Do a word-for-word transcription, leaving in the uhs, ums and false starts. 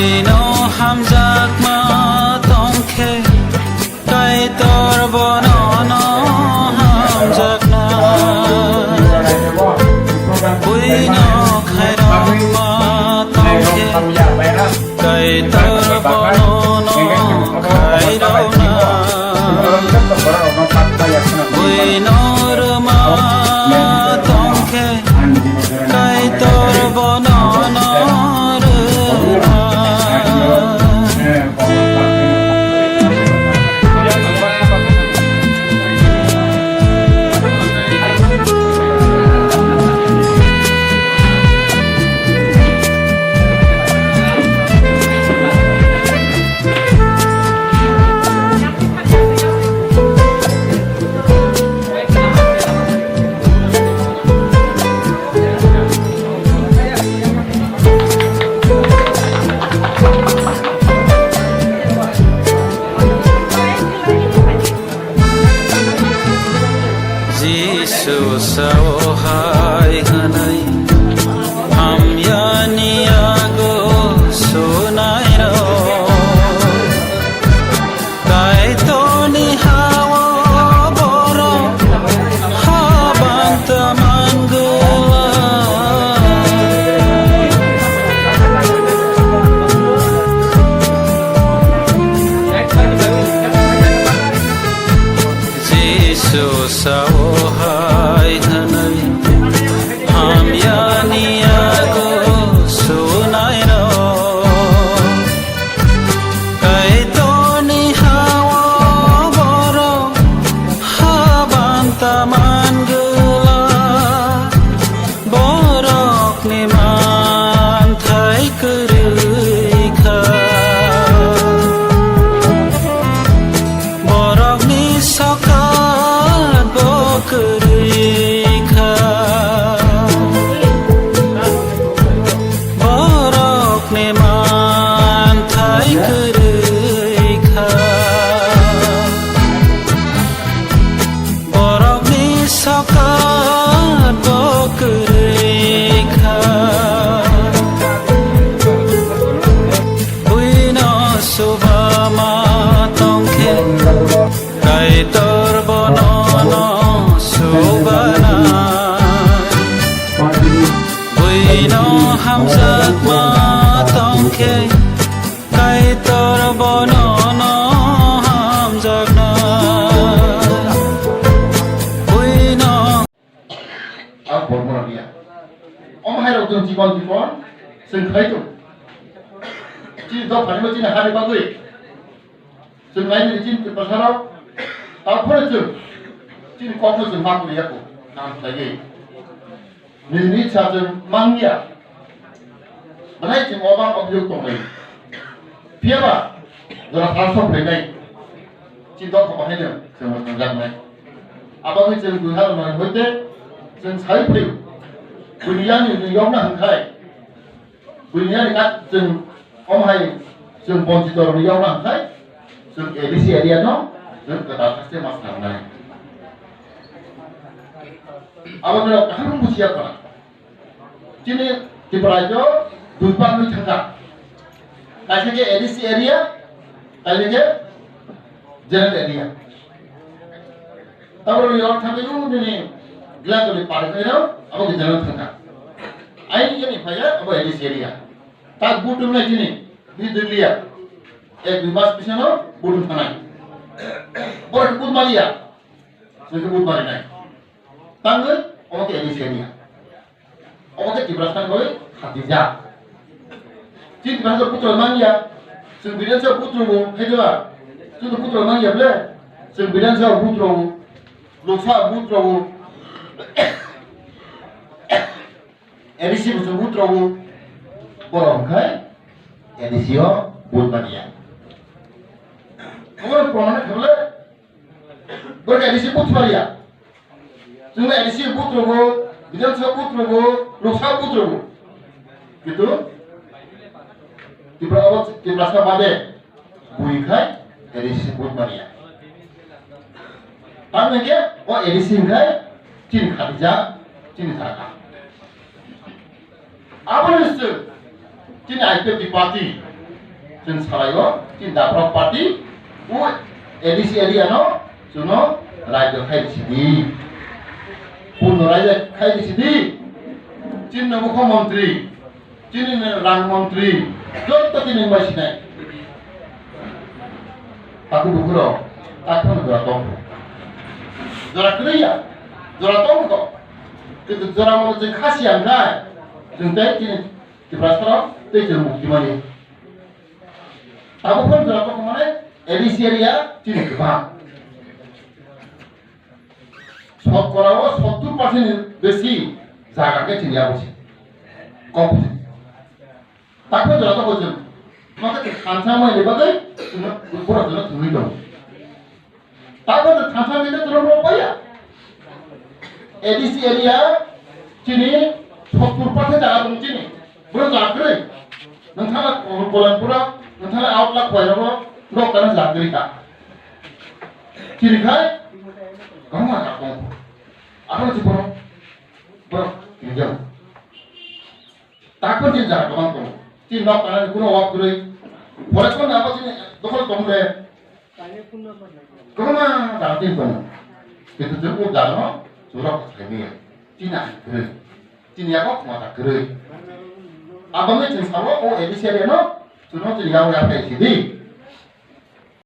Buino hamjakma tongkhe, Kaitor bono no hamjakna. Buino khairokma tongkhe, Kaitor bono no khairokna. Buino rwma tongkhe, Kaitor bono no rwna. Jisu sao hai hwnwi, hamyani yago sunairok. Kaitorni ha-o borok haban ta mangwla. Jisu sao hai hwnwi, hamyani yago sunairok. Kaitorni ha-o borok haban ta mangwla, borokni manthai kwrwi kha, borokni sokat bo kwrwi kha. Borokni manthai kwrwi kha, borokni sokat bo kwrwi kha. Buino suba ma tongkhe, Kaitor bono no sugana. Buino hamjakma tongkhe, Kaitor bono no hamjakna. Buino. Ang bormora niya. Om hai rok jong jibon jibon, sing khai tu. Chini dok phani mo chini hari bagwi. Chwng naidi chini Tiprasarok, taphore chwng chini kokno chwng ma kuri yako, nang khlaiwi. Nini sa chwng mangya. Belai chwng obang obiyok tonglai. Phiyaba, jora salsok phainai. Chini dok bahaino chwng mwnjaknai. Aboni chwng dui hazar noi hoite chwng sai phai. Buini yani ni yokna hwnkhai. Buini yani kat chwng om hai chwng bonchito rwni yokna hwnkhai chwng A D C area no chwng kwtal haste ma swnamnai. Abo no kaham bujiya khna. Chini Tripura rajyo dui part ni thangkha. Kaisa khe A D C area, kaisa khe general area. Tabro ni yor thangwi nini Glagoli par khe no abo khe general thangkha. Aini jani phaya abo A D C area. Tak butum na chini di diliya. Ek dui mas bisano butum thanai. Bor but maliya. Sini but mari nai. Tangwi omo khe A D C area. Omo khe Tiprasa bai khatijak. Chini Tiprasa putra mangya. Chwng Bidhan Sabha putra bo khaidwa. Chwng putra mangya ble. Chwng Bidhan Sabha putra bo. Lok Sabha putra bo. A D C bo chwng vote rw-o, borok hwnkhe A D C o vote manya. Omo proman khe bole, borok A D C vote manya. Chwng A D C vote rw-o, Bidhan Sabha vote rw-o, Lok Sabha vote rw-o. Kintu Tripura o, Tiprasa bade, bui khai A D C vote manya. Tamni khe o A D C hwnkhe chini khatijak, chini thaka. Aboni se chini I P F T party, Chwng salaio, chini daprok party, o A D C area no chwngno rajyo khai risi di. Purno rajyo khai risi di. Chini no mukhyamantri, chini no rang mantri, joto chini bai sinai. Taku bukurok, takhwno jora tong. Jora kwrwi ya, jora tong kok. Kintu jora mano chwng khasi ya wngnai, chwng tei chini Tiprasarok tei chwng mukti mani. Tabuk phano jora tongkha mane A D C area chini kwbang. Sotkorao sottur percent ni besi jaga khe chini abo se. Kok se. Takhe jora tongkha chwng. Maka thansa mai ni bagwi chwngno borok chwngno thwngwi tongo. Tabuk no thansa ni toro mo paya. A D C area chini sottur percent jaga tong chini. Bro jaga kwrwi. Nang thana Kolanpura, nang thana Outlak Khwai rogo, nok tana jaga kwrwi ka. Chini khai, kama ka kong. Apa sih bro? Bro, ini jam. Takon chini jaga kwbang tongo. Chini nok tana ni kuno wak kwrwi. Forest ni abo chini dokol tong de. Kwbangma jaga chini tongo. Kintu chwng o jaga no chwng rok khaimaya. Chini ang kwrwi. Chini yago khwmata kwrwi. Aboni chwng sabo o A D C area no chwng no chini yago yaphai sidi.